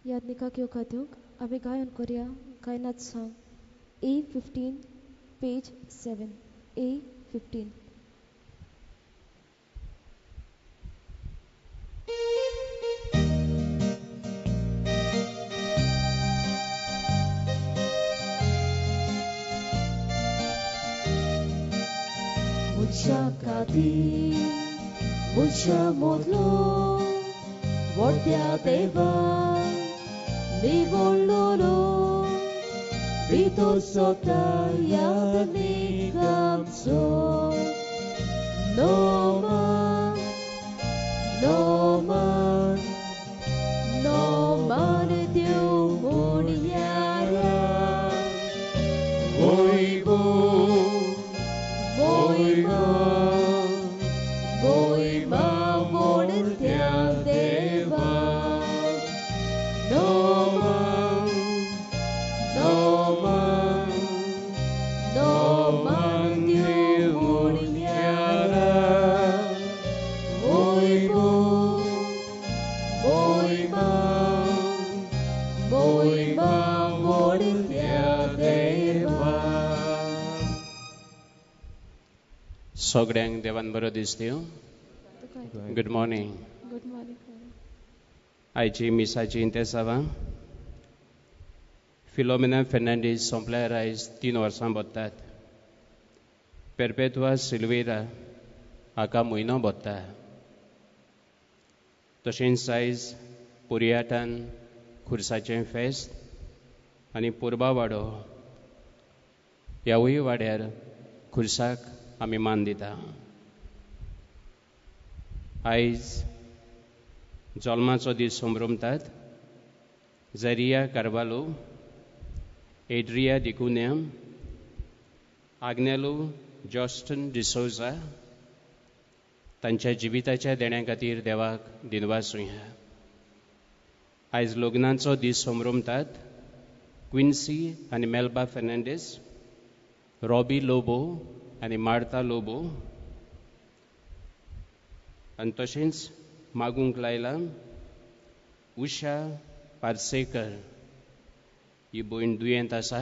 यादनिकाक येवकार दिवंक आमी गायन करुया गायनाथ song A15 page 7 A15. मनशा खातीर मनशा मोदलो व्हडल्या देवा निवडलोलो भितर सोता यादनीक आमचो नोमान नोमान नोमान देव म्हणयारा वैभव वैभव वैभव देवा नोमान नोमान नोमान देव म्हणयारा वैभव वैभव वैभव देवा. सगळ्यांक देवान बरो दीस दिवं. Good morning. Good morning. आयची मिसाची इंतेसांवां फिलोमिना फेर्नांडीस सोंपल्यार आयज 3 वर्सां भरतात. पेरपेतवा सिल्वेरा हाका म्हयनो भरता. तशेंच आयज पुरियाटान खुर्साचें फेस्त आनी पुर्बावाडो ह्यावूय वाड्यार खुर्साक आमी मान दिता. आयज जल्माचो दीस संभ्रमतात जरिया कार्वालो, एड्रिया डिकुन्या, आग्नेलो जॉस्टन डिसोजा तांच्या जिविताच्या देण्या खातीर देवाक दिनवासुया. आयज लग्नाचो दीस संभ्रमतात क्विन्सी आनी मेल्बा फेर्नांडीस, रॉबी लोबो आनी मार्ता लोबो आनी तशेंच मागूंक लायला उषा पार्सेकर ही भयण दुयेंत आसा,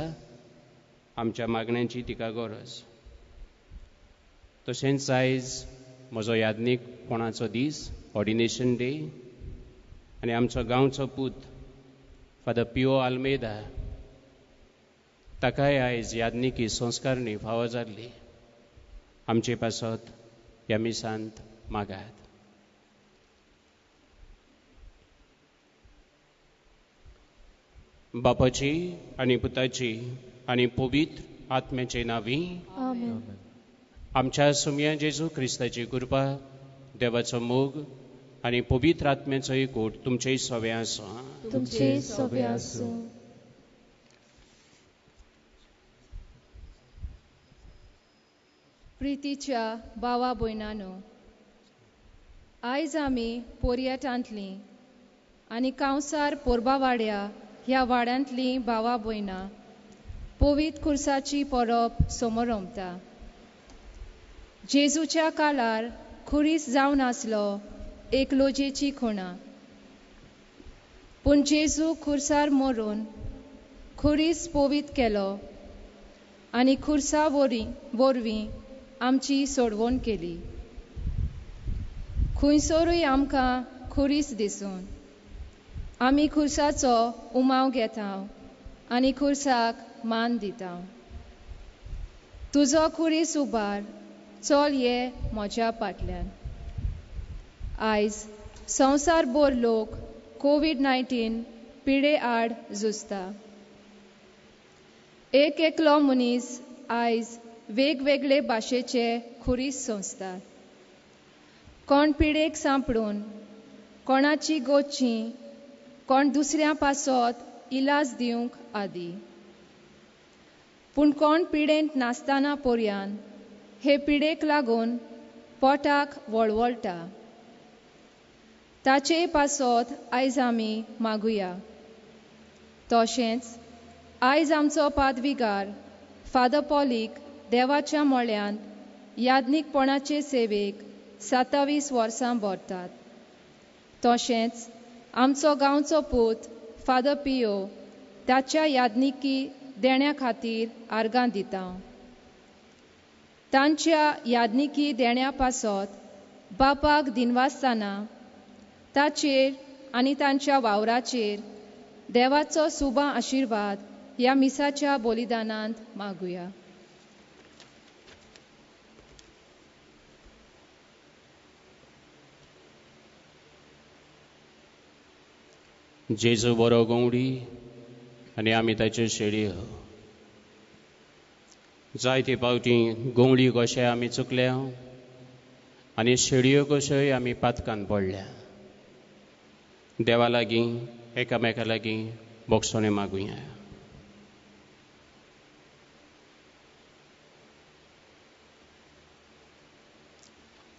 आमच्या मागण्यांची तिका गरज. तशेंच आयज म्हजो याज्ञीकपणाचो दीस, ऑर्डिनेशन डे, आनी आमचो गांवचो पूत फादर पिओ आल्मेदा ताकाय आयज याज्ञिकी संस्कारणी फावो जाल्ली. आमचे पासत ह्या मिसांत मागात. बापाची आनी पुताची आनी पवित्र आत्म्याचे नांवी आमेन. आमच्या सुमया जेजू क्रिस्ताची कृपा, देवाचो मोग आनी पवित्र आत्म्याचो एकवट तुमचेय सवे आसूं. तुमचेय सवे आसूं. प्रितीच्या भावा भयणानो, आयज आमी पोरयाटांतलीं आनी कांवसार पोरबावाड्या ह्या वाड्यांतलीं भावा भयणां पवित्र खुर्साची परब समरंभता. जेजूच्या काळार खुरीस जावन आसलो एक लोजेची खुणा, पूण जेजू खुर्सार मरून खुरीस पवित्र केलो आनी खुर्सा वरवीं आमची सोडवण केली. खंयसरूय आमकां खुरीस दिसून आमी खुर्साचो उमाव घेता आनी खुर्साक मान दिता. तुजो खुरीस उबार, चल ये म्हज्या फाटल्यान. आयज संवसारभर लोक कोवीड-19 पिडे आड झुजता. एक एकलो मनीस आयज वेगवेगळे भाशेचे खुरीस सोंसतात. कोण पिडेक सांपडून, कोणाची गोची, कोण दुसऱ्या पासत इलाज दिवंक आदी. पूण कोण पिडेंत नासतना पर्यान हे पिडेक लागून पोटाक वळवळटा. ताचे पासत आयज आमी मागुया. तशेंच आयज आमचो पादविगार फादर पॉलीक देवाच्या मळ्यांत याज्ञीकपणाचे सेवेक 27 वर्सां भरतात. तशेंच आमचो गांवचो पूत फादर पियो ताच्या यादनिकी देण्या खातीर आर्गां दिता. तांच्या यादनिकी देण्या पासत बापाक दिनवासतना ताचेर आनी तांच्या वावराचेर देवाचो सुबा आशिर्वाद ह्या मिसाच्या बलिदानांत मागुया. जेजू बरो गवडी आनी आमी ताच्यो शेळयो. जायते फावटी गवळी कशे आमी चुकल्या आनी शेळयो कश्योय आमी पातकान पडल्या. देवा लागीं एकामेका लागीं बोगसणें मागुया.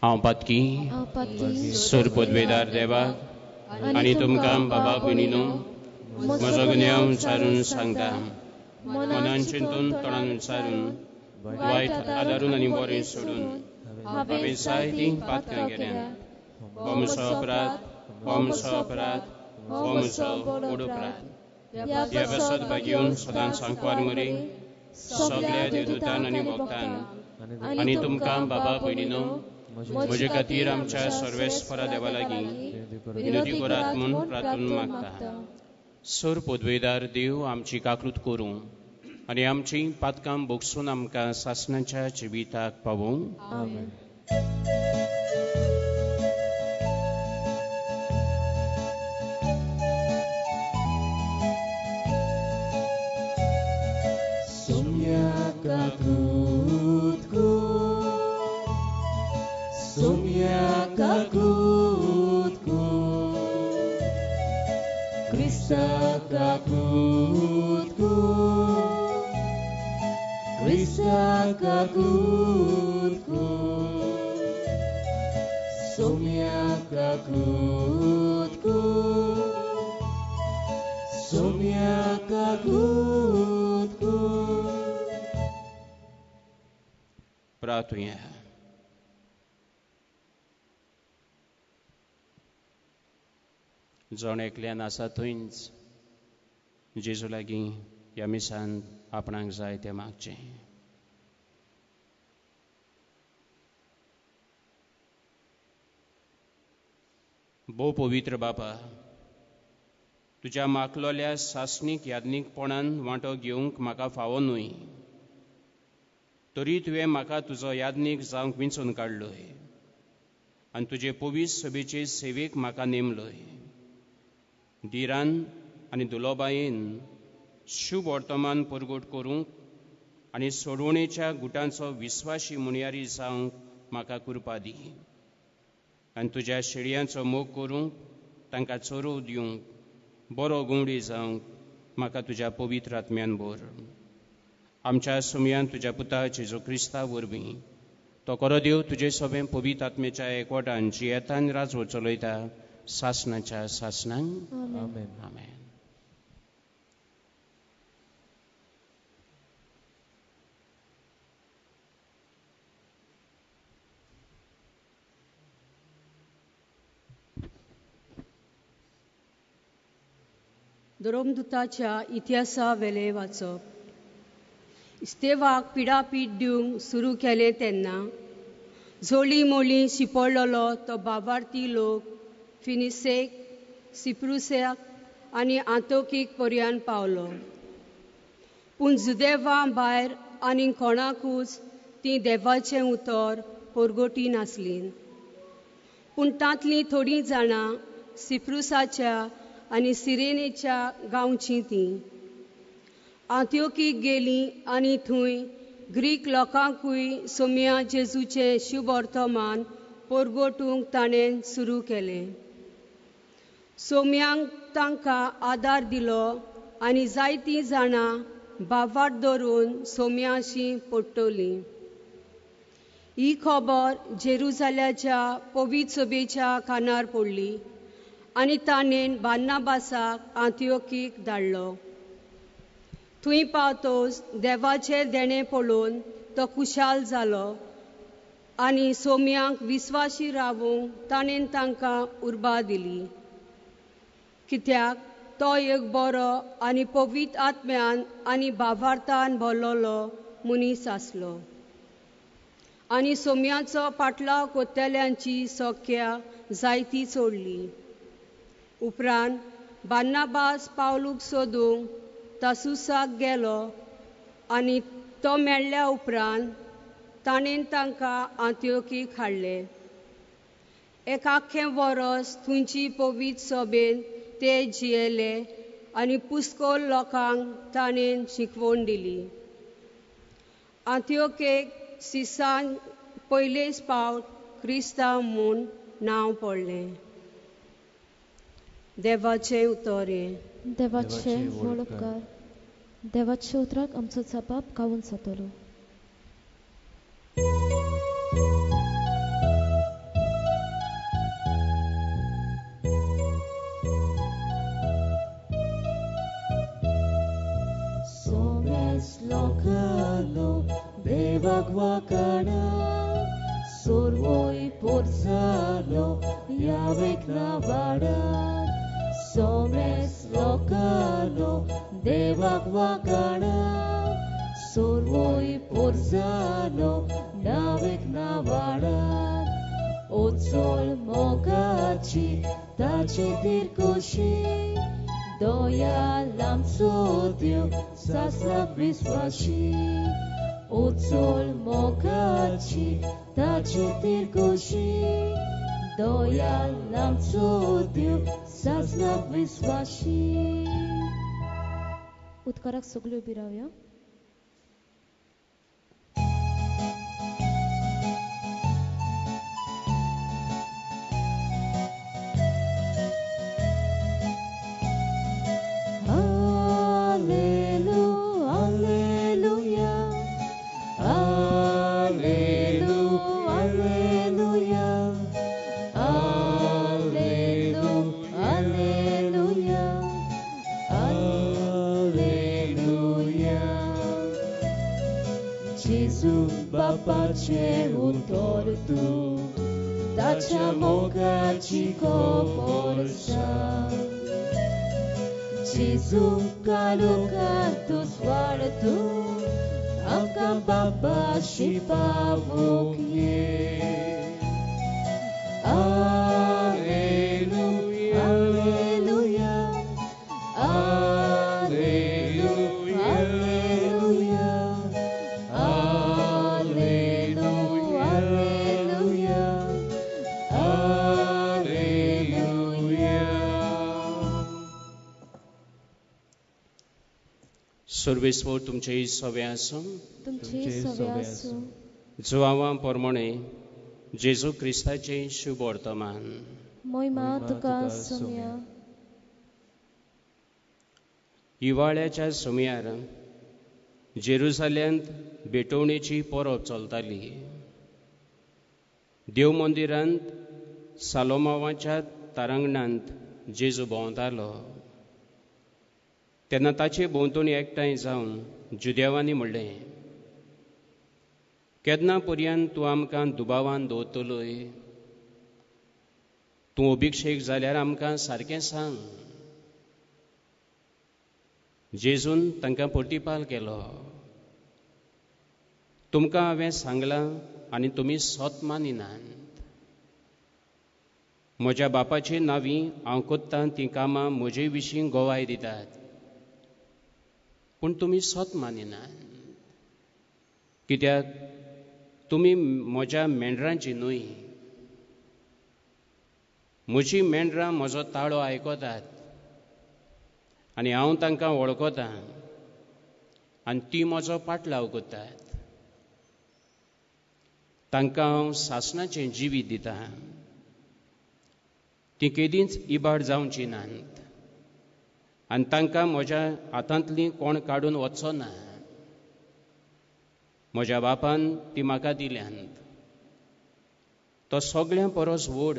हांव पातकी सर पदवेदार देवाक आनी तुमकां बाबा भयणीनो म्हजो गुन्यांव विचारून सांगता. मनान चिंतून तोंडान विचारून वायट आदारून आनी बरें सोडून हांवें जायतीं पातकां केल्यात. हो म्हजो अपराध, हो म्हजो अपराध, हो म्हजो व्हड अपराध. ह्या पासत भागीवन सदांच सांकवार मरी सगल्या देवदूतान आनी भक्तान आनी तुमकां बाबा भयणीनो म्हजे खातीर आमच्या सर्वेस्परा देवा लागीं विनोदी करात म्हूण प्रार्थना मागता. सर पदवेदार देव आमची काकृत करूं आनी आमची पातकां भोगसून आमकां सासणाच्या जिविताक पावोवं. आमेन. प्रार्थुया. जण एकल्यान आसा थंयच जेजू लागीं ह्या मिसान आपणाक जाय तें मागचें. भोव पवित्र बापा, तुज्या मागलोल्या सासणीक यादनीकपणान वांटो घेवंक म्हाका फावो न्हय, तरी तुवें म्हाका तुजो यादनीक जावंक विंचून काडलोय आनी तुजे पवित्र सभेचे सेवेक म्हाका नेमलोय. धिरान आनी दुलोबायेन शुभ वर्तमान परगट करूंक आनी सोडवणेच्या गुटांचो विस्वाशी मुनियारी जावंक म्हाका कृपा दी आनी तुज्या शेळयांचो मोग करूंक तांकां चरोव दिवंक बरो गवडी जावंक म्हाका तुज्या पवित्र आत्म्यान भर. आमच्या सुमयान तुज्या पुता जेजू क्रिस्ता वरवीं तो करो देव तुजे सोबें पवित्र आत्म्याच्या एकवटान जियेतान राजवट चलयता सासणाच्या सासणांक. आमेन. आमेन. धर्मदूताच्या इतिहासा वेले वाचप. इस्तेवाक पिडापीड दिवंक सुरू केलें तेन्ना जोली मोली शिंपडलेलो तो बाबार्थी लोक फिनिसेक, सिप्रुसाक आनी आंतोकीक पर्यान पावलो. पूण जुदेवा भायर आनी कोणाकूच ती देवाचें उतर परगटी नासली. पूण तांतलीं थोडीं जाणां सिप्रुसाच्या आनी सिरेनेच्या गांवचीं तीं आंत्योकीक गेलीं आनी थंय ग्रीक लोकांकूय सोम्या जेजूचें शुभ वर्तमान परगटूंक ताणें सुरू केलें. सोम्यांक तांकां आदार दिलो आनी जायतीं जाणां बावाट धरून सोम्याशी पडटलीं. ही खबर जेरुजाल्याच्या पवित्र सभेच्या कानार पडली आनी ताणें बार्नाबासाक आंत्योकीक धाडलो. थंय पावतोच देवाचें देणें पळोवन तो खुशाल जालो आनी सोम्यांक विस्वाशी रावूंक ताणें तांकां उर्बा दिली. कित्याक तो एक बरो आनी पवित्र आत्म्यान आनी भावार्थान भरलेलो मनीस आसलो आनी सोम्याचो पाटलाव कोत्तेल्यांची संख्या जायती चडली. उपरांत बार्नाबास पावलूक सोदूंक तासुसाक गेलो आनी तो मेळ्ळ्या उपरांत ताणें तांकां आंत्योकीक हाडले. एक आख्खें वरस थंयची पवित्र सभेन ते जियेले आनी पुस्कोल लोकांक ताणें शिकवण दिली. आंत्योकेक सिसान पयलेच पावट क्रिस्तांव म्हूण नांव पडलें. देवाचें उतर हें. देवाचे व्हड उपकार. देवाच्या उतराक आमचो जबाब गावून जातलो. सोमेस लोकांनो देवाक वाकाणा सोरवोय पोरसानो यावेक नावाडा. सोमेस लोकांनो देवाक वाकाणा सोरवोय पोरसानो नावेक नावाडा. ओचोळ मोगाची ताची तिरकोशी दया लांबचो देव सासणाक विस्वाशी. ओचोळ मोगाची ताची तिरकोशी दया लांबचो देव सासणाक विस्वाशी. उदकाराक सगळ्यो उबी रावया. बापाचें उतर तूं ताच्या मोगाची खबर सांग. जेजू काळोखांत उजवाड तूं आमकां बापाशी पावोवंक ये. आलेलुया आलेलुया आलेलुया आलेलुया आलेलुया आलेलुया. सर्वेस्पर तुमचे सवे आसूं. तुमचे सवे आसूं. जुवांवा प्रमाणे जेजू क्रिस्ताचें शुभ वर्तमान. मोहिमा तुका सोम्या. हिवाळ्याच्या सुमयार जेरुजाल्यांत भेटवणेची परब चलताली. देव मंदिरांत सालोमावाच्या तारांगणांत जेजू भोंवतालो तेन्ना ताचे भोंवतणी एकठांय जावन जुदेवांनी म्हणलें, केन्ना पर्यंत तूं आमकां दुबावान दवरतलोय? तूं अभिक्षेक जाल्यार आमकां सारकें सांग. जेजून तांकां प्रतिपाल केलो, तुमकां हांवें सांगलां आनी तुमी सत मानिनात. म्हज्या बापाचे नांवी हांव कोत्तां तीं कामां म्हजे विशीं गवाय दितात, पूण तुमी सत मानिनात, कित्याक तुमी म्हज्या मेंढरांची न्हय. म्हजी मेंढरां म्हजो ताळो आयकतात आनी हांव तांकां वळखतां आनी ती म्हजो पाटलाव करतात. तांकां हांव सासणाचें जिवीत दितां, तीं केदींच इबाड जावचीं नात आनी तांकां म्हज्या हातांतलीं कोण काडून वचचो ना. म्हज्या बापान ती म्हाका दिल्यांत. तो सगळ्यां परस व्हड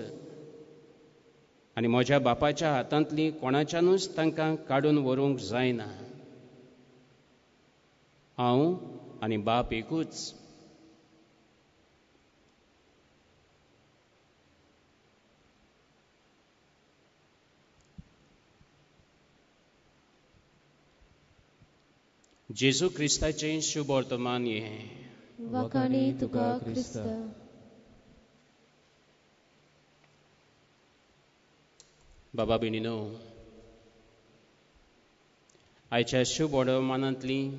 आनी म्हज्या बापाच्या हातांतलीं कोणाच्यानूच तांकां काडून व्हरूंक जायना. हांव आनी बाप एकूच. जेजू क्रिस्ताचें शुभवर्तमान हें. वाखाणी तुका क्रिस्ता. बाबा भयणीनो, आयच्या शुभवर्तमानांतलीं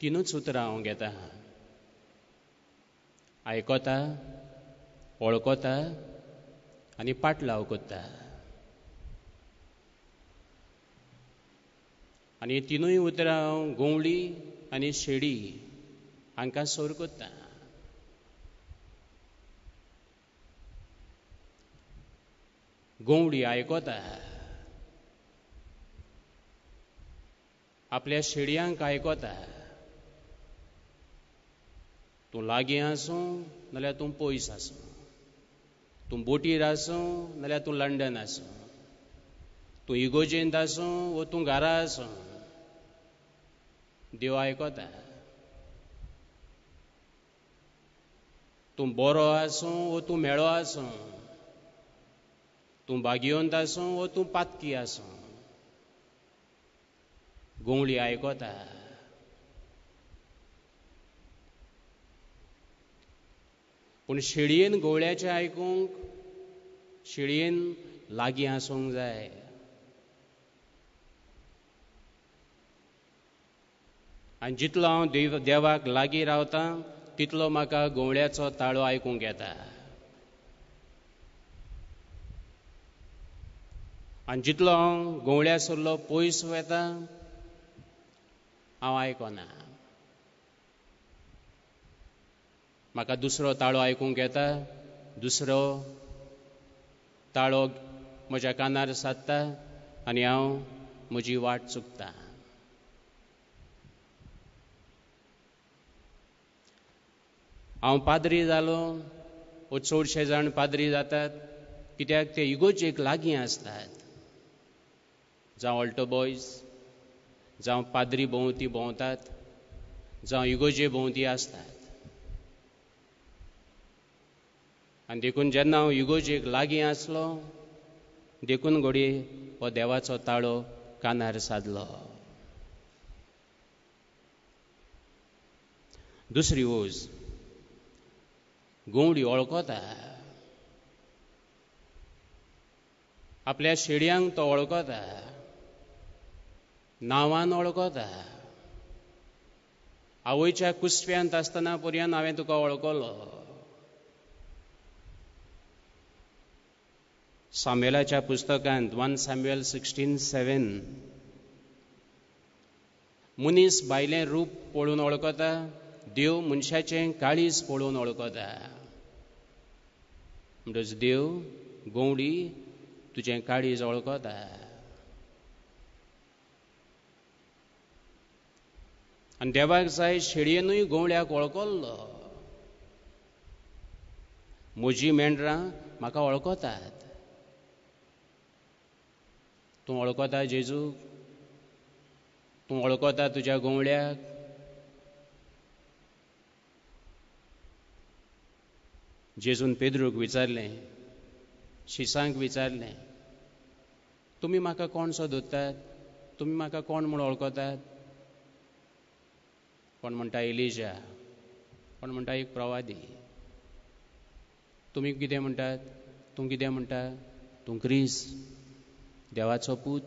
तिनूच उतरां हांव घेता. आयकता, वळखता आनी पाटलाव करता. आनी तिनूय उतरां हांव गवळी आनी शेडी हांकां सोर करता. गवळी आयकता, आपल्या शेडयांक आयकता. तूं लागीं आसूं नाल्यार तूं पयस आसूं, तूं बोटीर आसूं नाल्यार तूं लंडन आसूं, तूं इगोजेंत आसूं वो तूं घरा आसूं, देव आयकता. तूं बरो आसूं वो तूं मेळो आसूं, तूं भाग्यवंत आसूं वो तूं पातकी आसूं, गवळी आयकता. पूण शेळयेन गवळ्याचें आयकूंक शेळयेन लागीं आसूंक जाय. आनी जितलो हांव देवाक लागीं रावतां तितलो म्हाका गवळ्याचो ताळो आयकूंक येता. आनी जितलो हांव गवळ्या सरलो पयस वता हांव आयकना. म्हाका दुसरो ताळो आयकूंक येता, दुसरो ताळो म्हज्या कानार सादता आनी हांव म्हजी वाट चुकता. हांव पाद्री जालो वो चडशे जाण पाद्री जातात कित्याक ते इगोर्जेक लागीं आसतात. जावं ऑल्टो बॉयज, जावं पाद्री भोंवती भोंवतात, जावं इगोर्जे भोंवती आसतात. आनी देखून जेन्ना हांव इगोर्जेक लागीं आसलो देखून घडये हो देवाचो ताळो कानार सादलो. दुसरी वोज, गवळी वळखता, आपल्या शेडयांक तो वळखता, नांवान वळखता. आवयच्या कुसव्यांत आसतना पर्यंत हांवें तुका वळखलो. सामुएलाच्या पुस्तकांत 1 Samuel 16:7 मनीस भायलें रूप पळोवन वळखता, देव मनशाचें काळीज पळोवन वळखता. म्हणटच देव गवळी तुजें काळीज वळखता. आनी देवाक जाय शेडयेनूय गवळ्याक वळखल्लो. म्हजी मेंढरां म्हाका वळखतात. तूं वळखता जेजूक, तूं वळखता तुज्या गवळ्याक. जेजून पेद्रूक विचारलें, शिसांक विचारलें, तुमी म्हाका कोणसो धरतात, तुमी म्हाका कोण म्हूण वळखतात? कोण म्हणटा एलिजा, कोण म्हणटा एक प्रवादी. तुमी कितें म्हणटात? तूं कितें म्हणटा? तूं क्रिस्त, देवाचो पूत.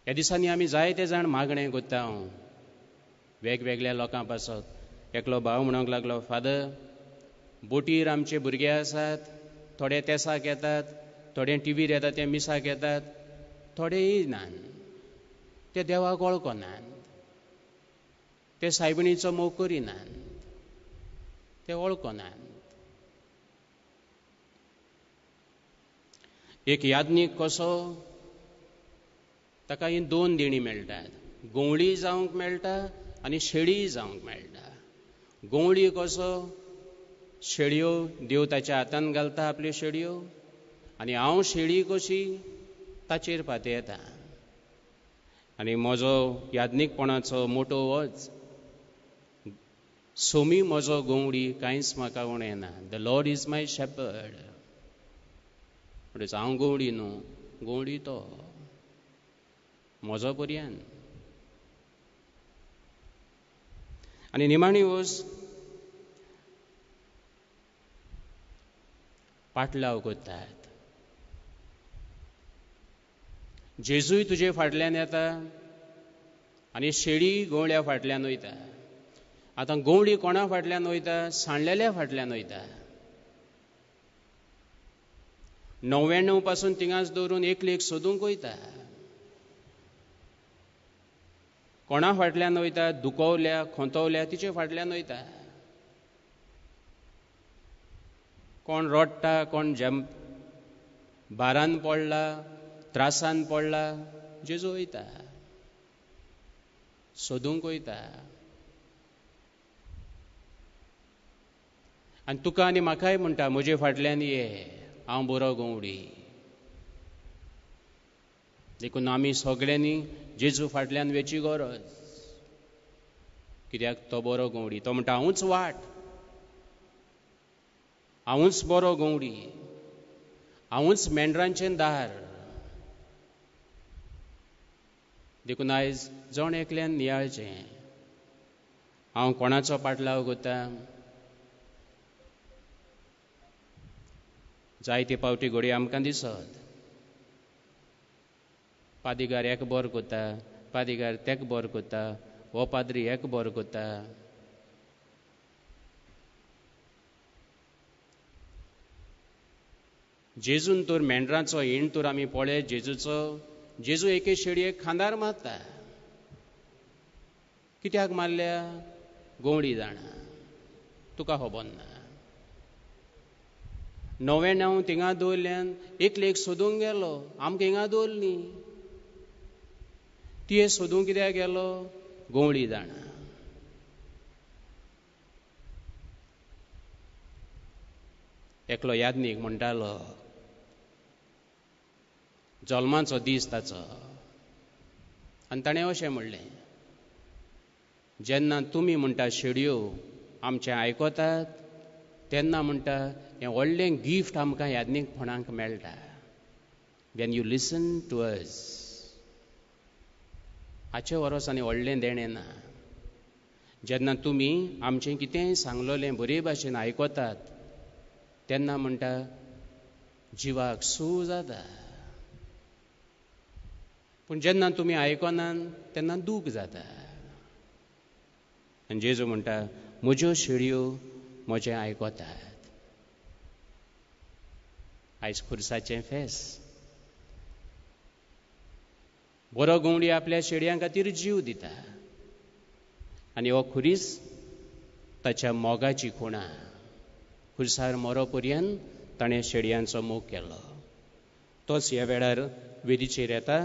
ह्या दिसांनी आमी जायते जाण मागणें करता हांव वेगवेगळ्या लोकां पासत. एकलो भाव म्हणूंक लागलो, फादर, बोटीर आमचे भुरगे आसात, थोडे तेसाक येतात, थोडे टिवीर येतात, ते मिसाक येतात, थोडेय नात, ते देवाक वळखनात, ते सायबिणीचो मोग करिनात, ते वळखनात. एक याज्ञीक कसो ताका ही दोन देणी मेळटात, गवळी जावंक मेळटा आनी शेळी जावंक मेळटा. गवळी कसो शेळयो देव ताच्या हातान घालता आपल्यो शेळयो, आनी हांव शेळी कशी ताचेर पातयेता. आनी म्हजो याज्ञीकपणाचो मोटो होच, सोमी म्हजो गवळी कांयच म्हाका उणें ना. The Lord is my shepherd. म्हणटच हांव गवळी न्हू, गवळी तो म्हजो पर्यान. आनी निमाणी वस पाटलाव करतात. जेजूय तुजे फाटल्यान येता आनी शेळी गवळ्या फाटल्यान वयता. आतां गवळी कोणा फाटल्यान वयता? सांडलेल्या फाटल्यान वयता. 99 पासून तिंगाच दवरून एकलेक सोदूंक वयता. कोणा फाटल्यान वयता? दुखवल्या खोंतवल्या तिचे फाटल्यान वयता. कोण रडटा, कोण जम बारान पडला, त्रासान पडला, जेजू वयता सोदूंक वयता. आनी तुका आनी म्हाकाय म्हणटा म्हजे फाटल्यान ये, हांव बरो गवळी. देखून आमी सगळ्यांनी जेजू फाटल्यान वेची गरज, कित्याक तो बरो गवळी. तो म्हणटा हांवूच वाट, हांवूच बरो गवळी, हांवूच मेंढरांचें दार. देखून आयज जण एकल्यान नियाळचें, हांव कोणाचो पाटलाव करता. जायते पावटी घडये आमकां दिसत पादिगार एक बरो करता, पादिगार तेक बरो करता, हो पाद्री एक बरो करता. जेजून तर मेंढरांचो हिंड तर आमी पळय, जेजूचो जेजू एके शेळयेक खांदार मारता. कित्याक मारल्या? गवळी जाणा, तुका खबर ना. 99 थिंगा दवरल्यान एकलेक सोदूंक गेलो, आमकां हिंगा दवरली. तिये सोदूंक कित्याक गेलो? गवळी जाणा. एकलो याज्ञीक म्हणटालो, जल्माचो दीस ताचो, आनी ताणें अशें म्हणलें, जेन्ना तुमी म्हणटा शेडयो आमचें आयकतात तेन्ना म्हणटा हें व्हडलें गिफ्ट आमकां याज्ञीकपणाक मेळटा. When you listen to us, हाचे वरस आनी व्हडलें देणें ना. जेन्ना तुमी आमचें कितेंय सांगलोलें बरे भाशेन आयकतात तेन्ना म्हणटा जिवाक सूव जाता. पूण जेन्ना तुमी आयकनात तेन्ना दूख जाता. आनी जेजू म्हणटा म्हज्यो शेळयो म्हजें आयकतात. आयज खुर्साचें फेस. बरो गवळी आपल्या शेळयां खातीर जीव दिता आनी हो खुरीस ताच्या मोगाची खुणा. खुर्सार मरो पर्यंत ताणें शेळयांचो मोग केलो. तोच ह्या वेळार वेदीचेर येता,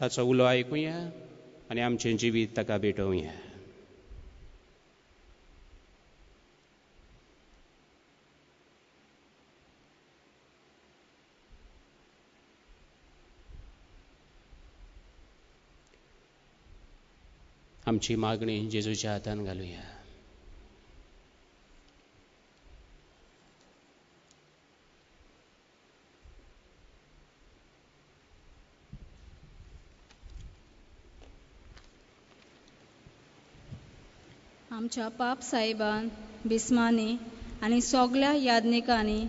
ताचो उलो आयकुया आनी आमचें जिवीत ताका भेटोवया. आमची मागणी जेजूच्या हातान घालुया. आमच्या पाप साहेबान, बिस्मांनी आनी सगल्या याज्ञिकांनी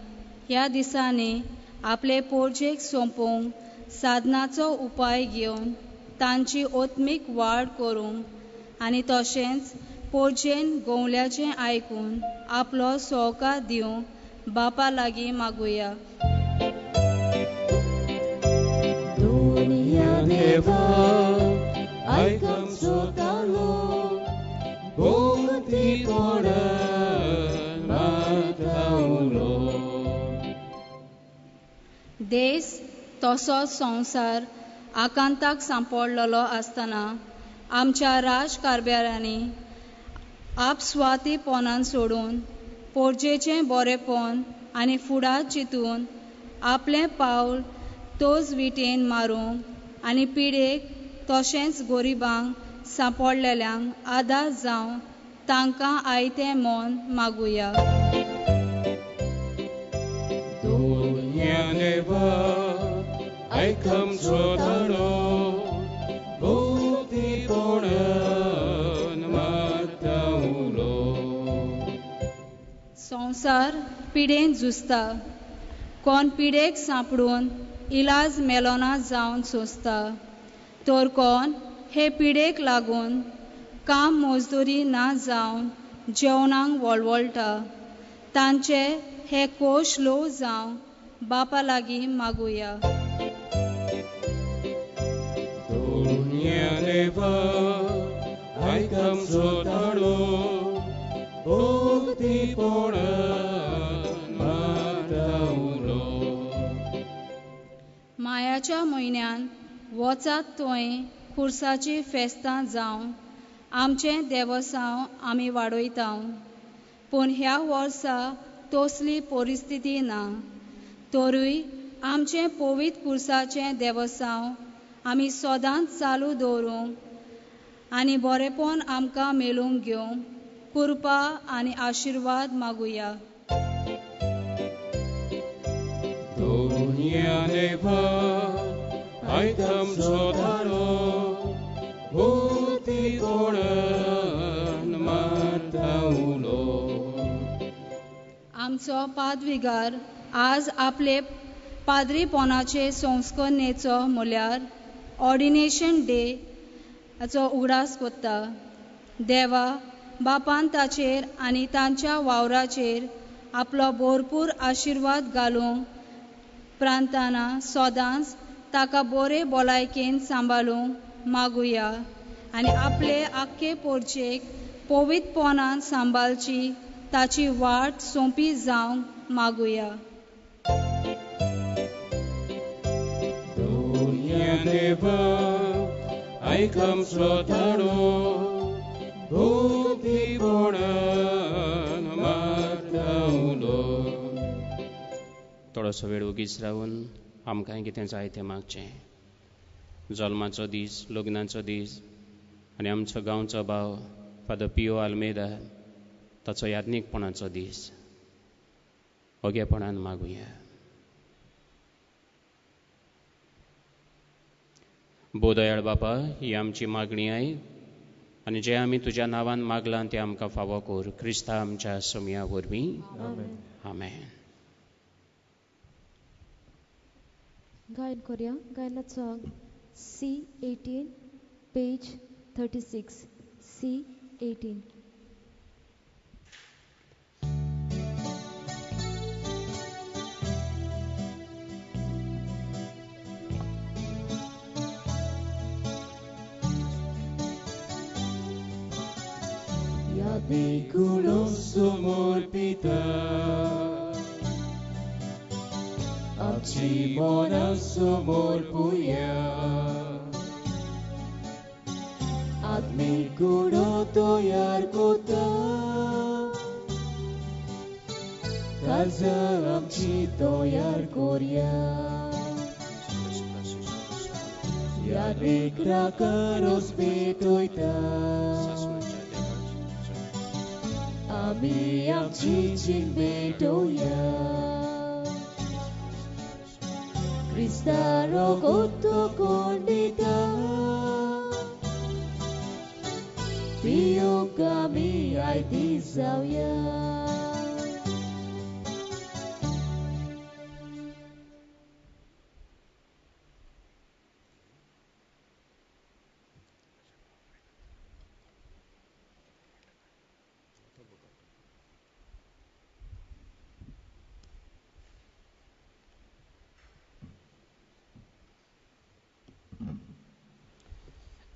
ह्या दिसांनी आपले पोरजेक सोंपोवंक साधनाचो उपाय घेवन तांची आत्मीक वाड करूंक आनी तशेंच पोरजेन गोवल्याचें आयकून आपलो सहकार दिवंक बापा लागीं मागुया. देश तसोच संवसार आकांताक सांपडलेलो आसतना आमच्या राजकारभाऱ्यांनी आपस्वार्थीपणान सोडून पोरजेचें बरेपण आनी फुडार चिंतून आपलें पावल तोच विटेन मारूंक आनी पिडेक तशेंच गरिबांक सांपडलेल्यांक आदार जावन तांकां आयतें मन मागुया. आयक आमचो ताळो भक्तीपणान मारता उलो. संवसार पिडेन झुजता, कोण पिडेक सांपडून इलाज मेलोना जावन सोंसता, तर कोण हे पिडेक लागून काम मजदुरी ना जावन जेवणाक वळवळटा. तांचे हे कोश ल्हव जावं बापा लागीं मागुया. दोन्या देवा आयक आमचो ताळो भक्तीपणान मारता उलो. मायाच्या म्हयन्यान वचात थंय खुर्साची फेस्तां जावन आमचें देवसांव आमी वाडयता, पूण ह्या वर्सा तसली परिस्थिती ना. तरूय आमचें पवित्र खुर्साचें देवसांव आमी सदांच चालू दवरूंक आनी बरेपण आमकां मेळूंक घेवंक कृपा आनी आशिर्वाद मागुया. दोन्या देवा आयक आमचो ताळो भक्तीपणान मारता उलो. आमचो पादविगार आज आपले पाद्रीपणाचे संस्करणेचो म्हळ्यार ऑर्डिनेशन डे हाचो उगडास कोत्ता. देवा बापान ताचेर आनी तांच्या वावराचेर आपलो भरपूर आशिर्वाद घालूंक प्रांताना सदांच ताका बरे भलायकेन सांबाळूंक मागुया आनी आपले आख्खे पोरचेक पवित्रपणान सांबाळची ताची वाट सोंपी जावंक मागुया. दोन्या देवा आयक आमचो ताळो भक्तीपणान मारता उलो. थोडोसो वेळ ओगीच रावन आमकांय कितें जाय तें मागचें. जल्माचो दीस, लग्नाचो दीस आनी आमचो गांवचो भाव फादर पियो आल्मेदा ताचो याज्ञीकपणाचो दीस ओगेपणान मागुया. बोदयाळ बापा, ही आमची मागणी आयक आनी जें आमी तुज्या नांवान मागलां तें आमकां फावो कर. क्रिस्ता आमच्या सोमया वरवीं. आमेन. गायन करूया. गायनाचो C18 page 36. C18. Vínculos morpita Amci monaso morpuia Admiculo toiar cota Calza amci toiar coria Iar caros betoita Ami amci chin betoia Cristaro gotto condita Pio kami ai tisauia.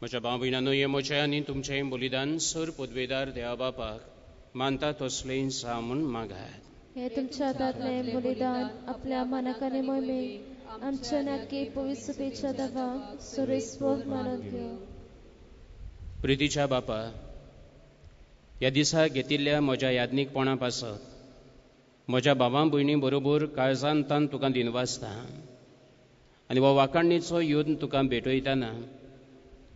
म्हज्या भाव भयणांनो, हें म्हजें आनी तुमचें बलिदान सर पदवेदार देवा बापाक मानता तसलें जावं म्हूण मागात. हे तुमच्या हातांतलें बलिदान आपल्या मानाकाने मोहिमेक आमच्या नाके पवित्रपेच्या दवा सुरेस्पोग मानून घेवं. प्रितीच्या बापा, ह्या दिसा घेतिल्ल्या म्हज्या याज्ञीकपणा पासत म्हज्या भावां भयणी बरोबर काळजान तान तुका दिनवासता आनी हो वाखाणीचो यत्न तुका भेटयतना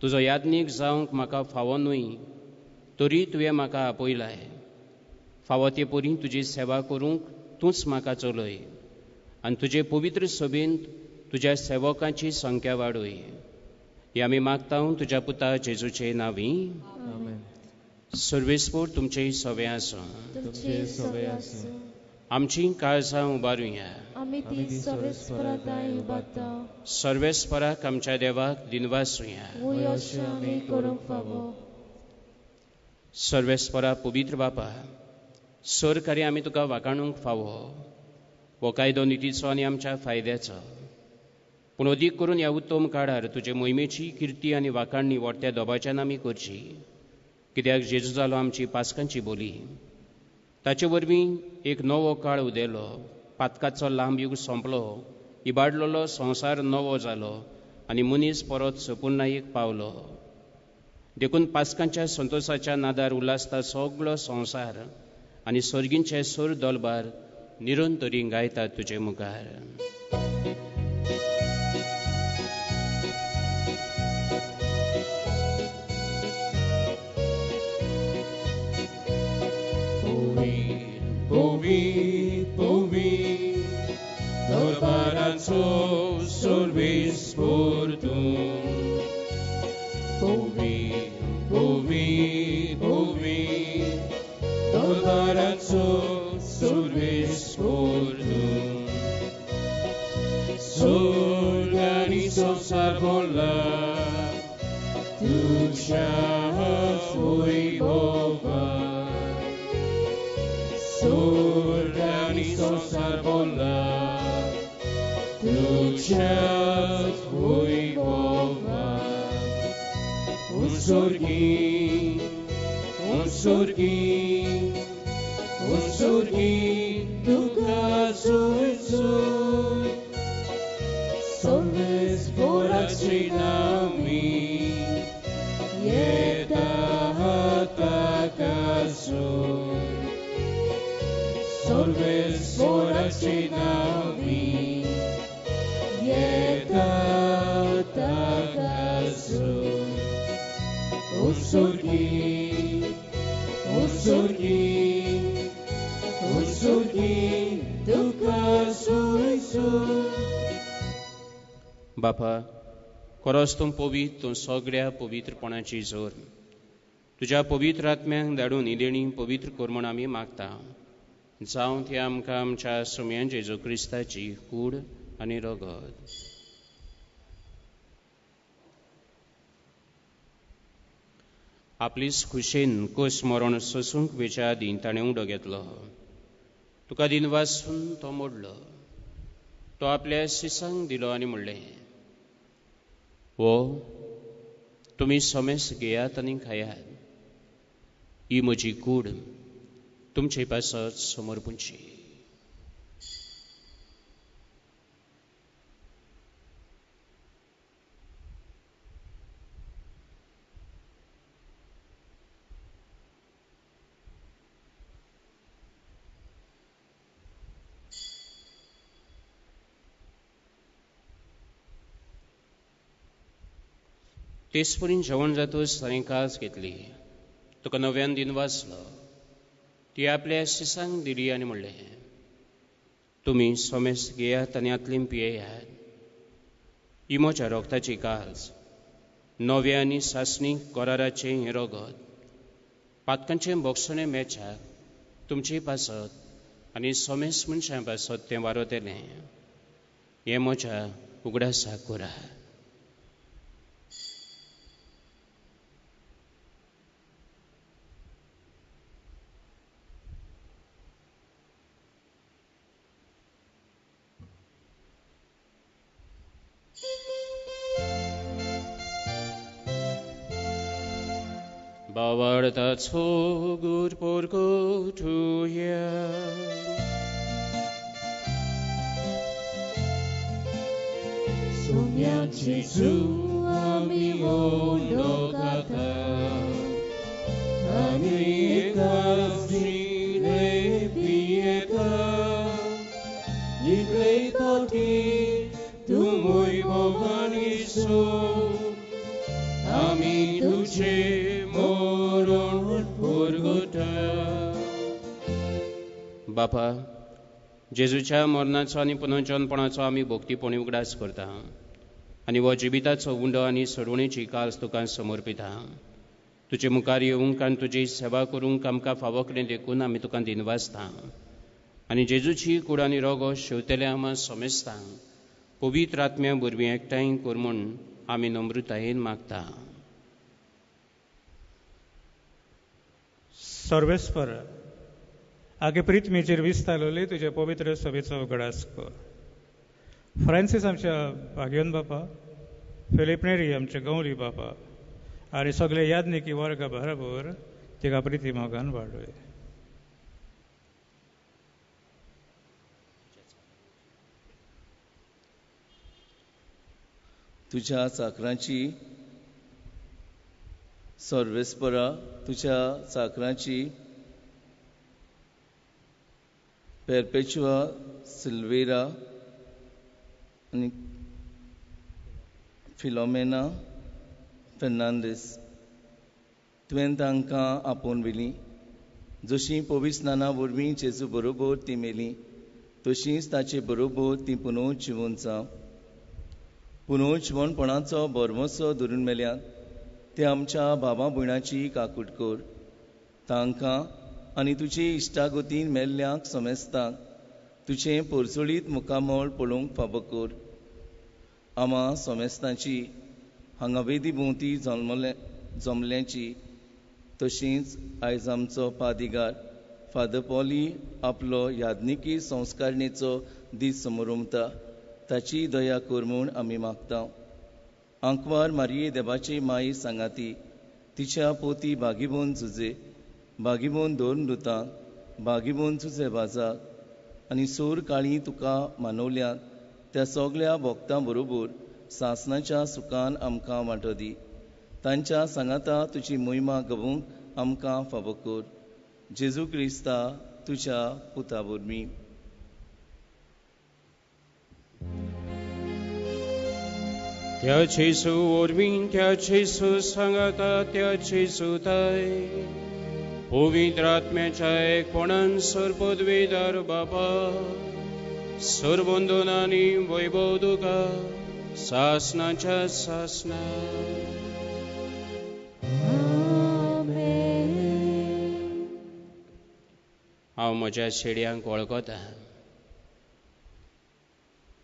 तुजो याज्ञीक जावंक म्हाका फावो न्हय तरी तुवें म्हाका आपयलाय. फावो ते परी तुजी सेवा करूंक तूंच म्हाका चलय आनी तुजे पवित्र सभेंत तुज्या सेवकांची संख्या वाडय. हे आमी मागता तुज्या पुता जेजूचे नांवी. सर्वेस्पोर तुमचे सवे आसूं. आमची काळजां उबारुया. सर्वेस्पराक आमच्या देवाक दिनवासुया. सर्वेस्परा पवित्र बापा, सरकारी आमी तुका वाखाणूंक फावो. हो कायदो नितीचो आनी आमच्या फायद्याचो, पूण अदीक करून ह्या उत्तम काळार तुजे मोहिमेची किर्ती आनी वाखाणणी वोडत्या दोबाच्यान आमी करची. कित्याक जेजू जालो आमची पास्कांची बोली. ताचे वरवीं एक नवो काळ उदेलो, पातकाचो लांब युग सोंपलो, इबाडलेलो संवसार नवो जालो आनी मनीस परत सपुर्णायेक पावलो. देखून पास्कांच्या संतोशाच्या नादार उल्हासता सगळो संवसार आनी सर्गींचे सूर दलबार निरंतरी गायतात तुजे मुखार. दरबाराचो सर्वेस्पोर तूं, पवित्र पवित्र पवित्र दरबाराचो सर्वेस्पोर तूं. स्वर्ग आनी संवसार भरला तुज्या वैभवान. स्वर्ग आनी संवसार भरला तुज्याच वैभवान. उत्सर्गी उत्सर्गी उत्सर्गी तुका जोय जोय, सर्वेस्पोराचे नांवी येता ताका जोय. सर्वेस्पोराचे नांवी येता ताका जोय. उत्सर्गी उत्सर्गी उत्सर्गी तुका जोय जोय. बापा, खरोच तूं पवित्र, तूं सगळ्या पवित्रपणाची जोर. तुज्या पवित्र आत्म्यांक धाडून ही देणी पवित्र कर म्हूण आमी मागता. जावं ती आमकां आमच्या सुम्यान जेजू क्रिस्ताची कूड आनी रगत. आपलीच खुशेन कोस मरण सोसूंक वेच्या आदीं ताणें उडो घेतलो. तुका दिनवासून तो मोडलो. तो आपल्या शिसांक दिलो आनी म्हणलें, हो तुमी समेस घेयात आनी खायात. ही म्हजी कूड तुमचे पासत समर्पूंची. तेचपरीन जेवण जातूच ताणें कास घेतली, तुका नव्यान दिनवासलो, ती आपल्या शिसांक दिली आनी म्हणलें, तुमी समेस घेयात आनी आतलीं पियेयात. ही म्हज्या रोगताची काज, नव्या आनी सासणी कराराचें हें रगत, पातकांचें भोगसणें मेळच्याक तुमचे पासत आनी समेस मनशां पासत तें वारवतलें. हें म्हज्या उगडासाक करा. भावार्थाचो गुर परगटुया. सोम्या जेजू आमी वंदोता आनी एकाच जिणे पियेता. इतले पावटी तूं वैभवान येसो, आमी तुजे मरण परगटा. बापा, जेजूच्या मरणाचो आनी पुनर्जनपणाचो आमी भक्तीपणी उगडास करता आनी हो जिविताचो उंडो आनी सोडवणेची काज तुका समर्पिता. तुजे मुखार येवंक आनी तुजी सेवा करूंक आमकां फावो केलें देखून आमी तुका दिनवासता आनी जेजूची कूड आनी रोगो शेवतले आमा समेस्ता पवित्र आत्म्या वरवीं एकठांय कर म्हूण आमी नम्रतायेन मागता. सर्वेस्पर आगे प्रिथमीचेर विस्तारलेली तुजे पवित्र सभेचो उगडास कर. फ्रांसीस आमच्या भाग्यन बापा, फिलीप नेरी आमचे गौरी बापा आनी सगळे यादनिकी वर्गा बरोबर तिका प्रिती मोगान वाडय. तुझ्या चाकरांची सर्वेस्परा, तुझ्या चाकरांची पेरपेचुआ सिल्वेरा आनी फिलोमेना फेर्नांदीस तुवें तांकां आपोवन व्हेलीं. जशीं पवित्र स्नाना वरवीं जेजू बरोबर तीं मेलीं तशींच ताचे बरोबर तीं पुनव जिवन जावं. पुनव जिवनपणाचो भरवंसो धरून मेल्यात ते आमच्या बाबा भयणाची काकूट कर. तांकां आनी तुजे इश्टागतीन मेल्ल्यांक समेस्तांक तुजें पोरजोळीत मुखामळ पळोवंक फावो कर. आमा समेस्तांची हांगा वेदी भोंवती जमल्यांची तशींच आयज आमचो पादिगार फादर पॉली आपलो यादनिकी संस्कारणेचो दीस समोरमता ताची दया कर म्हूण आमी मागता. आंकवार मारये देवाची माई सांगाती तिच्या पोती बागीबोन जुजे बागीबोन दोन दुतांक बागीबोन जुजे बाजाक आनी सोर काळी तुका मानवल्यात त्या सगल्या भक्तां बरोबर सासणाच्या सुखान आमकां वांटो दी. तांच्या सांगाता तुजी मोहिमा गवूंक आमकां फावो कर. जेजू क्रिस्ता तुज्या पुता वरवीं. त्या जेजू वरवीं, त्या जेजू सांगाता, त्या जेजूताय पवित्र आत्म्याच्या एकपणान सर्वपदवीधर बापा सर्वंदनानी वैभव तुका सासनाच्या सासना. हांव म्हज्या शेडयांक वळखता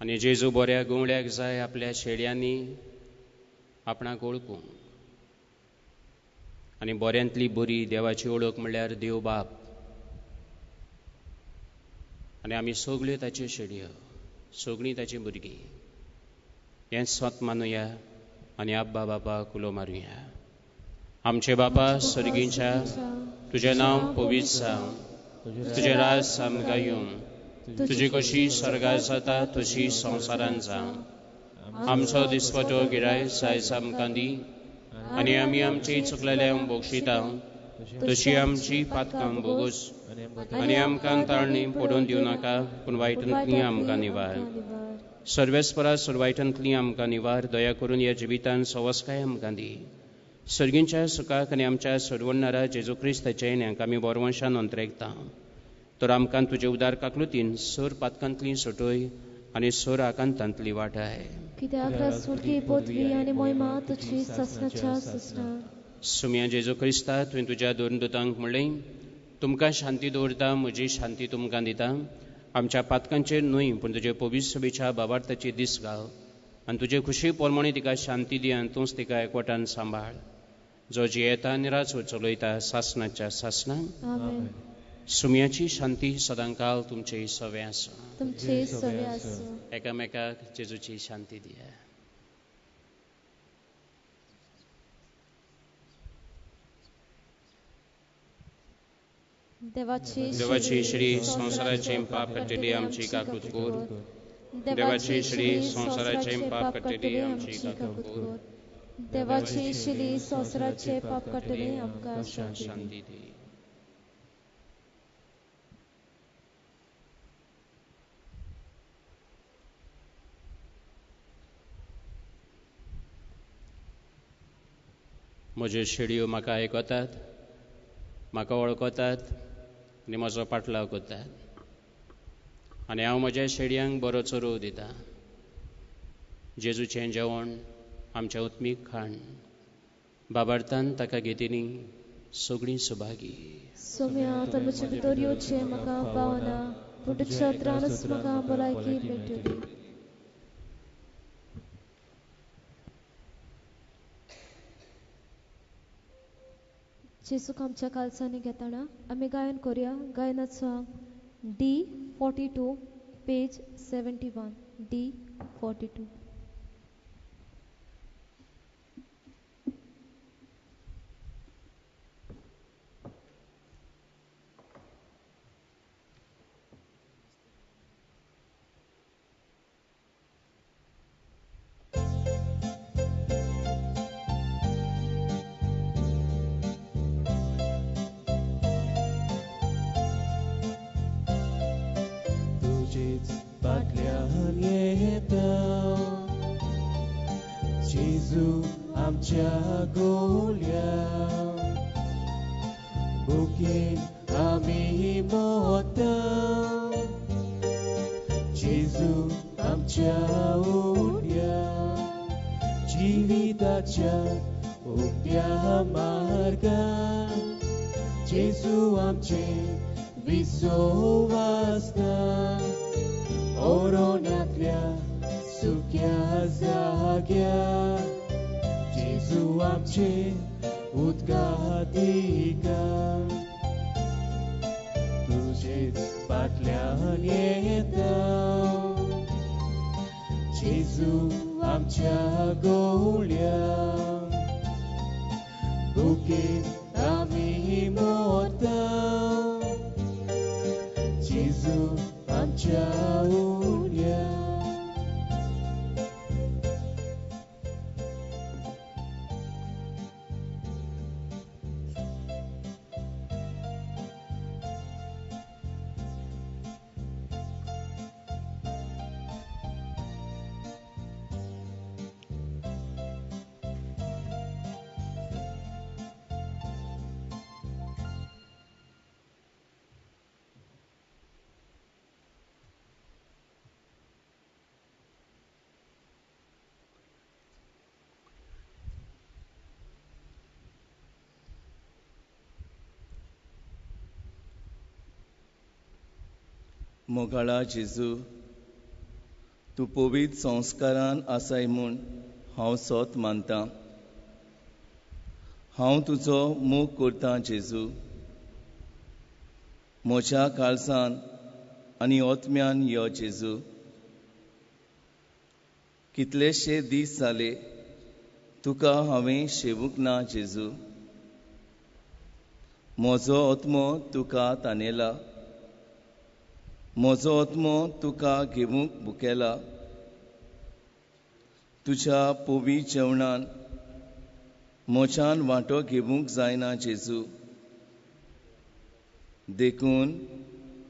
आनी जेजू बऱ्या गवळ्याक जाय आपल्या शेडयांनी आपणाक वळखूंक. आनी बऱ्यांतली बरी देवाची वळख म्हणल्यार देव बाप आनी आमी सगल्यो ताच्यो शेडयो, सगळीं ताचीं भुरगीं हें स्वत मानुया आनी आब्बा बापा कुलो मारुया. आमचे बापा सर्गीच्या, तुजें नांव पवित्र जावं, तुजें राज आमकां येवं, तुजी कशी स्वर्गार जाता तशी संवसारान जावं. आमचो दिसपटो गिराय जायज आमकां दी आनी आमी आमची चुकलेल्यांक बक्षिता तशी आमची पातकां भोगोस आनी आमकां ताळणी पडून दिवं नाका पूण वायटांतली आमकां निवार. सर्वेस्परा वायटांतली आमकां निवार. दया करून ह्या जिवितान सवस्काय आमकां दी. सर्गींच्या सुखाक आनी आमच्या सोडवणणारा जेजू क्रिस्ताच्या येण्याक आमी बरवंशान अंतरेकता. तर आमकां तुजे उदार काकलुतीन सोर पातकांतली सोटोय आनी सोर आकांतांतली वाटाय. सुम्या जेजू क्रिस्ता, तुवें तुज्या दोन दुतांक म्हणलें, तुमकां शांती दवरता, म्हजी शांती तुमकां दिता. आमच्या पातकांचेर न्हय पूण तुजे पवित्र सभेच्या बाबार्थाची दीस घाल आनी तुजे खुशी प्रमाणे तिका शांती दी आनी तूंच तिका एकवटान सांबाळ, जो जियेता आनी राजवट चलयता सासणाच्या सासणां. सुम्याची शांती सदांकाल तुमचे सवे आसूं. तुमचे सवे आसूं. एकामेकाक जेजूची शांती दिया. देवाची श्री संवसाराचे पाप काडटली आमची काकूत कर. देवाची श्री संवसाराचे पाप काडटली आमची काकूत कर. देवाची श्री संवसाराचे पाप काडटली आमकां शांती दी. म्हज्यो शेडयो म्हाका आयकतात, म्हाका वळखतात आनी म्हजो पाटलाव करतात. आनी हांव म्हज्या शेडयांक बरो चरोव दितां. जेजूचें जेवण आमचें उत्मीक खाण. बाबार्थान ताका घेतिनी सगळीं सुभागी. सोम्या तर म्हजे भितर येवचें म्हाका पावना, पूण तुज्या त्राणच म्हाका भलायकी मेळटली. जेजूक आमच्या कालसांनी घेतना आमी गायन करुया. गायनाचो D42 page 71. D42. जेजू आमच्या गोल्या बुकेन आमी मोता, जेजू आमच्या उड्या जिविताच्या उक्त्या मार्गार, जेजू आमचे विसवासना ओरोनांतल्या सुक्या जाग्यार, जेजू आमचे उदकादिका. तुजेच फाटल्यान येता जेजू आमच्या गोळ्या बुकेन आमी मोता, जेजू आमच्या उड्या. मोगाळा जेजू, तूं पवित्र संस्कारान आसाय म्हूण हांव सोत मानतां. हांव तुजो मोग करतां जेजू. म्हज्या काळजान आनी आत्म्यान यो जेजू. कितलेशे दीस जाले तुका हांवें शेवूंक ना जेजू. म्हजो आत्मो तुका तानेला, म्हजो आत्मो तुका घेवंक भुकेला. तुज्या पवी जेवणान म्हज्यान वांटो घेवंक जायना जेजू. देखून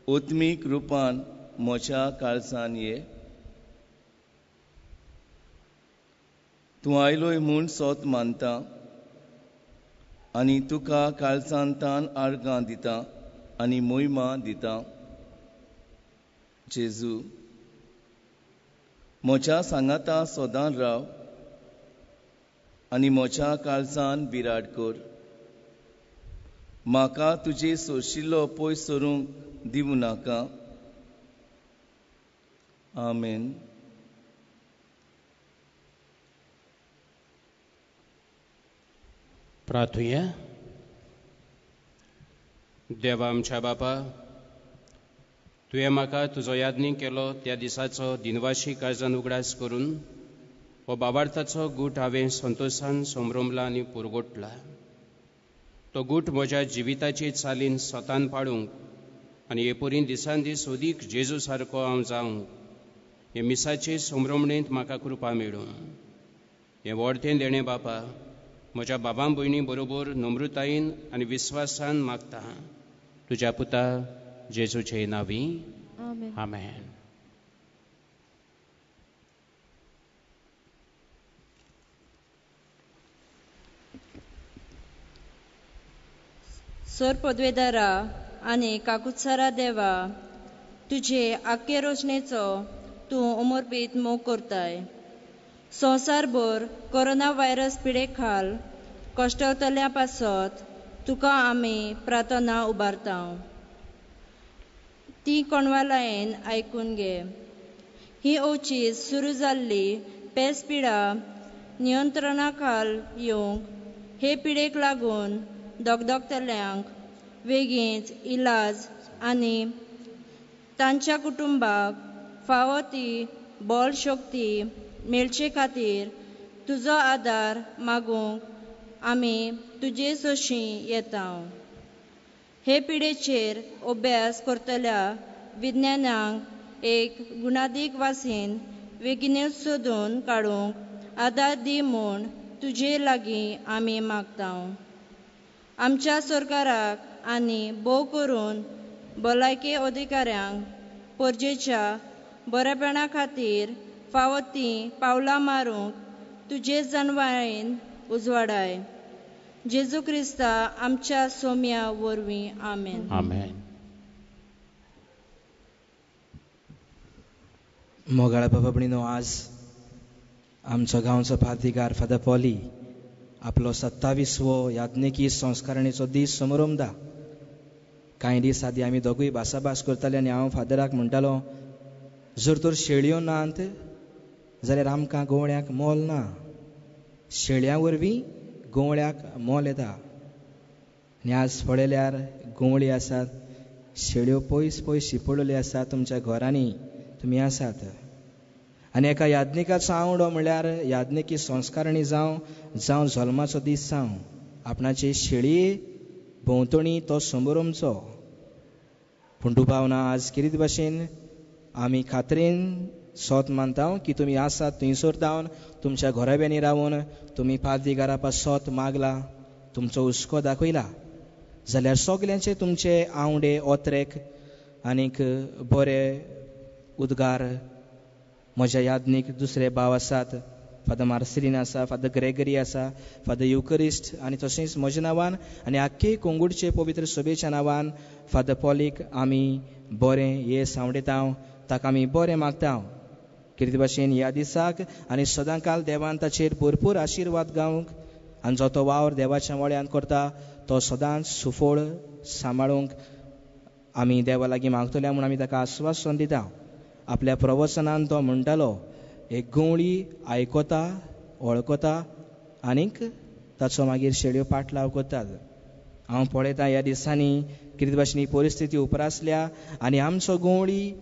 आत्मीक रुपान म्हज्या काळजान ये. तूं आयलोय म्हूण सोत मानता आनी तुका काळजान तान आर्गां दिता आनी मोहिमा दिता. जेजू, म्हज्या सांगाता सदां राव आनी म्हज्या काळजान बिराड कर. म्हाका तुजे सोशिल्लो पयस सरूंक दिवं नाका. आमेन. प्रार्थुया. देवा आमच्या बापा, तुवें म्हाका तुजो यादनी केलो त्या दिसाचो दिनवाशी काळजान उगडास करून हो बाबार्थाचो गूट हांवें संतोशान समरमला आनी पुरगोटला. तो गूट म्हज्या जिविताची चालीन स्वतान पाडूंक आनी हे परीन दिसान दीस अदीक जेजू सारको हांव जावंक हे मिसाचे समरमणेंत म्हाका कृपा मेळूं. हें व्हडतें देणें बापा म्हज्या बाबा भयणी बरोबर नम्रतायेन आनी विस्वासान मागता तुज्या पुता जेजूचे नांवी. आमेन. सोर पदवेदारा आनी काकुत्सारा देवा, तुजे आख्खे रोशणेचो तूं उमरपीत मोग करताय. संवसारभर कोरोना व्हायरस पिडे खाल कश्टवतल्या पासत तुका आमी प्रार्थना उबारता. ती कोणवालायन आयकून घे. ही अवचीत सुरू जाल्ली पेस पिडा नियंत्रणा खाल येवंक हे पिडेक लागून दगदगतल्यांक वेगींच इलाज आनी तांच्या कुटुंबाक फावो ती बळ शक्ती मेळचे खातीर तुजो आदार मागूंक आमी तुजे सोशी येता. हे पिडेचेर अभ्यास करतल्या विज्ञानांक एक गुणादीक वासीन वेगीनूच सोदून काडूंक आदार दी म्हूण तुजे लागीं आमी मागता. आमच्या सरकाराक आनी भोव करून भलायकी अधिकाऱ्यांक परजेच्या बरेपणा खातीर फावो तीं पावलां मारूंक तुजे जनवायेन उजवाडाय. जेजू क्रिस्ता आमच्या सोम्या वरवीं आमेन. आमेन. मोगाळ बाबा भयणीनो, आज आमचो गांवचो पादीगार फादर पॉली आपलो 27वो याज्ञिकी संस्कारणीचो दीस समरमता. कांय दीस आदीं आमी दोगूय भासाभास करताले आनी हांव फादराक म्हणटालो, जर तर शेळयो नात जाल्यार आमकां गवळ्याक मोल ना. शेळयां वरवीं गवळ्याक मोल येता. आनी आज पळयल्यार गवळी आसात, शेळयो पयस पयस शिंपडलेल्यो आसात, तुमच्या घरांनी तुमी आसात. आनी एका याज्ञिकाचो आवडो म्हणल्यार याज्ञिकी संस्कारणी जावं जावं जल्माचो दीस जावं, आपणाचे शेळये भोंवतणी तो समरमचो. पूण दुबाव ना, आज कितें भाशेन आमी खात्रेन सोत मानता की तुमी आसात थंयसर जावन तुमच्या घराब्यांनी रावन तुमी पादीगारा पासत मागला, तुमचो हुस्को दाखयला जाल्यार सगल्यांचे तुमचे आवडे ओत्रेक आनीक बरे उद्गार. म्हज्या याज्ञीक दुसरे भाव आसात, फादर मार्सेलीन आसा, फादर ग्रेगरी आसा, फादर युकरिस्ट, आनी तशेंच म्हज्या नांवान आनी आख्खे कोंगुडचे पवित्र सभेच्या नांवान फादर पॉलीक आमी बरें येस आवडयता, ताका आमी बरें मागता. कितें भाशेन ह्या दिसाक आनी सदांकाल देवान ताचेर भरपूर आशिर्वाद गावंक आनी जो तो वावर देवाच्या मळ्यान करता तो सदांच सुफळ सांबाळूंक आमी देवा लागीं मागतल्या म्हूण आमी ताका आस्वासन दिता. आपल्या प्रवचनान तो म्हणटालो, एक गवळी आयकता, वळखता आनीक ताचो मागीर शेळयो पाटलाव करतात. हांव पळयतां ह्या दिसांनी कितें भाशेन ही परिस्थिती उप्रासल्या आनी आमचो गवळी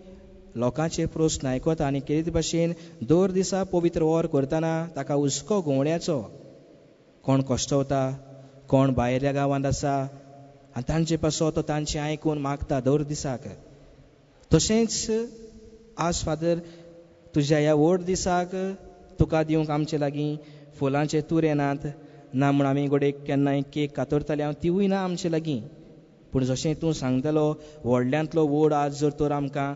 लोकांचे प्रस्न आयकता आनी कितें भाशेन दर दिसा पवित्र वर करतना ताका हुस्को गवळ्याचो. कोण कश्टवता, कोण भायल्या गांवांत आसा आनी तांचे पासत तो तांचें आयकून मागता दर दिसाक. तशेंच आज फादर तुज्या ह्या व्हड दिसाक तुका दिवंक आमचे लागीं फुलांचे तुरे नात ना म्हूण आमी गोडेक केन्नाय केक कातरताले हांव तिवूय ना आमचे लागीं. पूण जशें तूं सांगतालो, व्हडल्यांतलो व्हड आज जर तर आमकां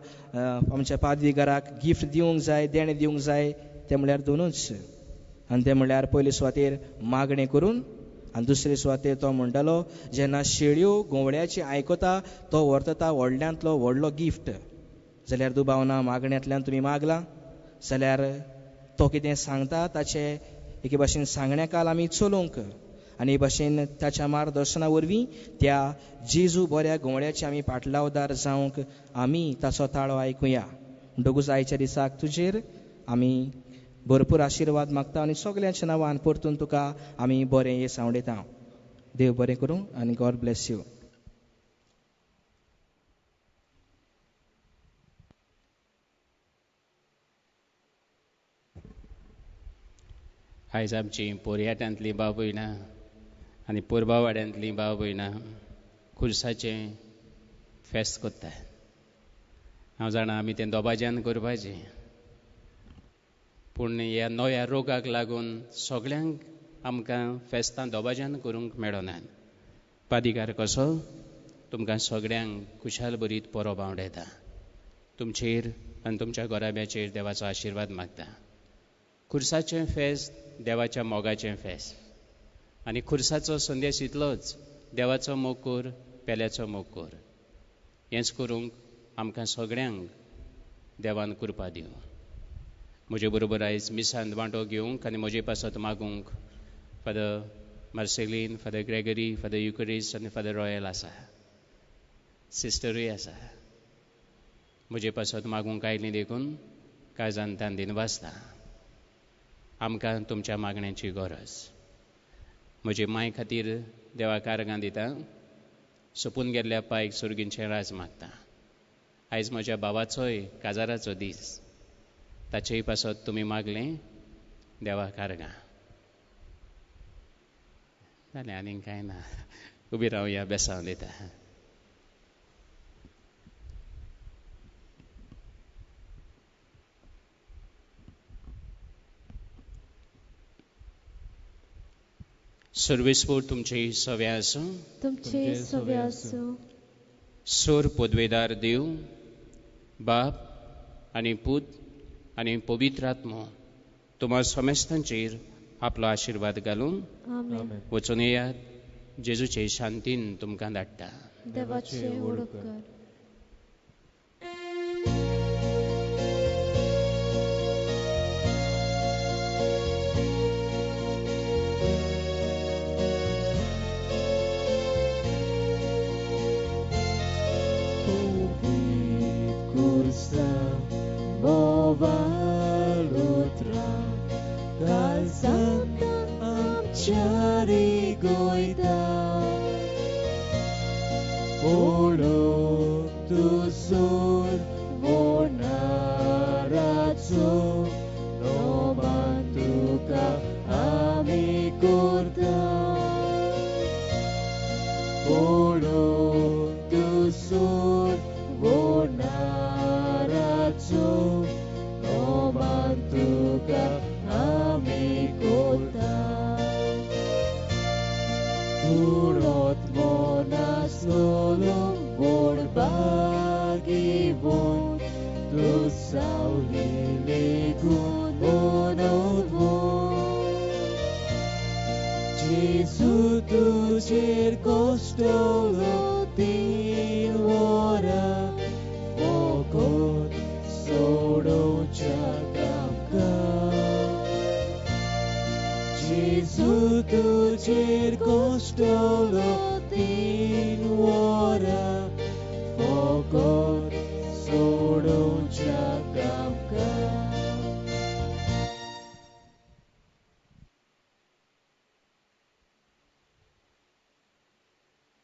आमच्या पादवीगाराक गिफ्ट दिवंक जाय, देणें दिवंक जाय, तें म्हणल्यार दोनूच. आनी तें म्हणल्यार पयले सुवातेर मागणें करून आनी दुसरे सुवातेर तो म्हणटालो, जेन्ना शेळयो गवळ्याची आयकता तो व्हरता व्हडल्यांतलो व्हडलो गिफ्ट. जाल्यार दुबाव ना, मागण्यांतल्यान तुमी मागलां जाल्यार तो कितें सांगता ताचे एके भाशेन सांगण्या काल आमी चलोवंक आनी हे भाशेन ताच्या मार्गदर्शना वरवीं त्या जेजू बऱ्या गवळ्याचे आमी पाटलावदार जावंक आमी ताचो ताळो आयकुया. म्हणटकूच आयच्या दिसाक तुजेर आमी भरपूर आशिर्वाद मागता आनी सगल्यांच्या नांवान परतून तुका आमी बरें येस आवडयता. देव बरें करूं आनी गॉड ब्लेस you. आयज आमची पोरयाटांतलीं भाव भयणां आनी पोरबावाड्यांतलीं भाव भयणां खुर्साचें फेस्त करतात. हांव जाणा आमी तें दोबाज्यान करपाचें, पूण ह्या नव्या रोगाक लागून सगल्यांक आमकां फेस्तां दोबाज्यान करूंक मेळनात. पादीगार कसो तुमकां सगळ्यांक खुशाल भरीत परब आवडयता. तुमचेर आनी तुमच्या घराब्याचेर देवाचो आशिर्वाद मागता. खुर्साचें फेस्त देवाच्या मोगाचें फेस्त आनी खुर्साचो संदेश इतलोच, देवाचो मोग कर, पेल्याचो मोग कर. हेंच करूंक आमकां सगळ्यांक देवान कृपा दिवं. म्हजे बरोबर आयज मिसांत वांटो घेवंक आनी म्हजे पासत मागूंक Father Marcelin, Father Gregory, Father Eucharist आनी फादर रॉयल आसा, सिस्टरूय आसा. म्हजे पासत मागूंक आयलीं देखून काळजान तांदीन वाचता. आमकां तुमच्या मागण्यांची गरज. म्हजे माय खातीर देवाक आर्गां दिता. सोंपून गेल्ल्या पायक सुर्गींचें राज मागता. आयज म्हज्या भावाचोय काजाराचो दीस, ताचेय पासत तुमी मागलें देवाक आर्गां. जालें, आनीक कांय ना. उबी रावया, बेसांव दिता. सर्वेस्पोर तुमचे सवे आसूं, तुमचे सवे आसूं. सोर पदवेदार देव बाप आनी पूत आनी पवित्र आत्मो तुमा समेस्तांचेर आपलो आशिर्वाद घालून वचून येयात. जेजूचे शांतीन तुमकां धाडटा. देवाचे उपकार. Gesù tu cerco solo ti.